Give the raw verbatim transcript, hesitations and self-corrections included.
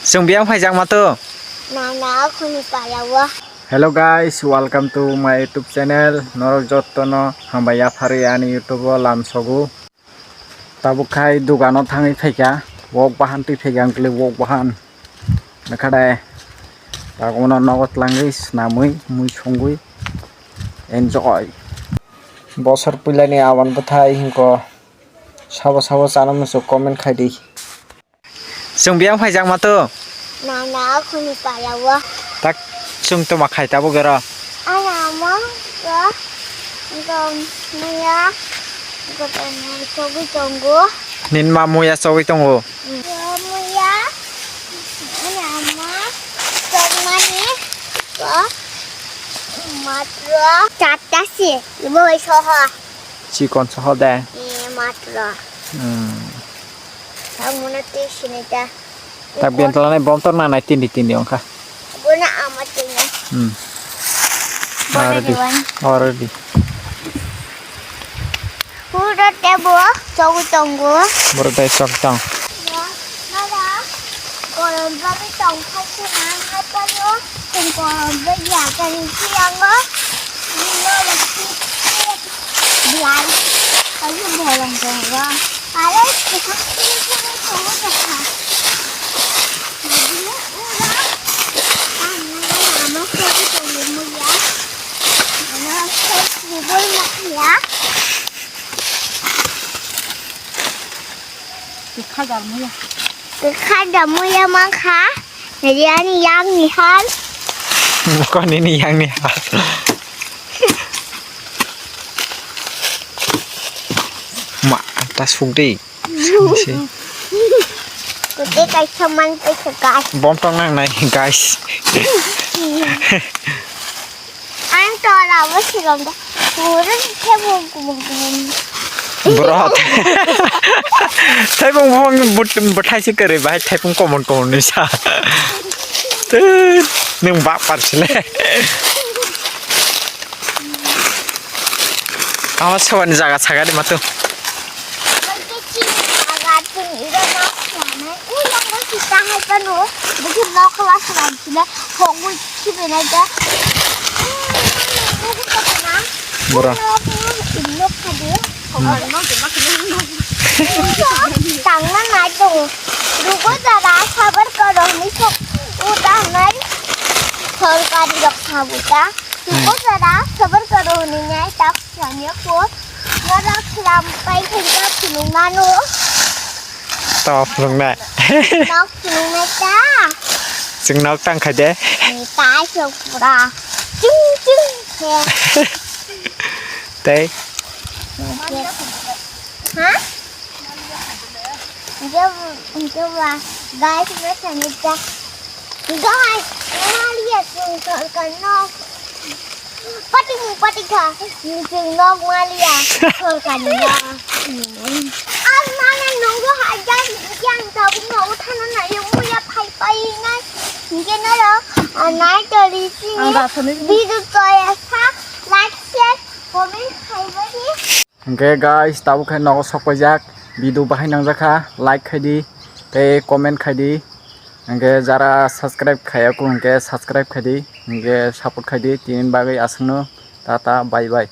Chwng biyang phaijak ma to? Nana khuni paya o. Hello guys, welcome to my YouTube channel. Norok jotto no hambai yapharwi ani YouTube o lam sogo. Tabuk khai dugano thangwi phaikha, wok bahan twi phaikha ang twi wok bahan. Nakhade tak uno nogo twlangwi swnamwi mui songwi enjoy. Bosor puilani awan bwthai hinko sabo sabo chana muchuk comment khai di. Chwng biyang phaijak ma to? Nana khuni paya o. Tak chwng toma khai tabuk ero. Ana amo ro dom muya gotom chogwi tongo. Nin ma muya chogwi tongo. Ro muya ana amo chogmani ko matro chatta si ibo soho. Chikon soho de. Eh, matro. Hmm. Ang muna twi sinita. Tak biyan tala nai bom tor na nai tindi tindi ongkha. Bona ama tini. Hmm. Bona already. Diwan. Already. Pura tebo, chau tongo. Boro dai chok tang. Nara, korom bagi tong khai sena hai palo. Tong korom bagi ya kan siango. Nino lagi. Bial, kayu bolong tongo. Are, kita sini sini tongo kita. Jadi, ura, ano, ano, sini tongo muya. Ano, sini bol muya. Tikha jar muya. Tikha jar muya mangkha. Jadi ani yang ni hal. Bukan ini yang ni hal. Ma, tas fuk deh. Sini sih. Kutik kaisa man kaisa guys. Bom tong nang nai guys. Ang tora bo silong da. Pura khe bo kubun kubun. Bro. Thaibung bung but bethai se kare bai thaibung komon komon ni sa. Tut, nung bak par sile. Ama sawani jaga sagadi matu. Ang khe chini jaga chini iro na. Uy, ang bo kita hai pano. Bukit nok kelas ram sile. Hongwi Bora. Tangna nai tongo. Rugo jara sabar koro hinwi sok utanai sorkari rok sabuta. Rugo jara sabar koro hinwi nai tak sanya ko. Nara khlam pai khenka phulung nano. To phulung nai. Nok phulung nai ta. Chwng nok tang khai de. Ni ta chwng pura. Ching ching. Tei? Ha? Jab, jab, guys, mo sanita. Guys, maliya chwng sorkar nok. Pating, pating kha. Chwng nok maliya. Sorkar nok. Ar mane nongo hajar yang tabuk no uthana na yung muya phai phai nai. Hingke noro, ah, nai tori sini. Video toya sa, like, share, comment khai bari. Hingke guys, tabuk khe nogo sok paijak, video bahai nangjakha, like khai di, tei comment khai di. Hingke jara subscribe khaiya kung hingke subscribe khai di, hingke support khai di, tini bagwi aswkno tata bye bye.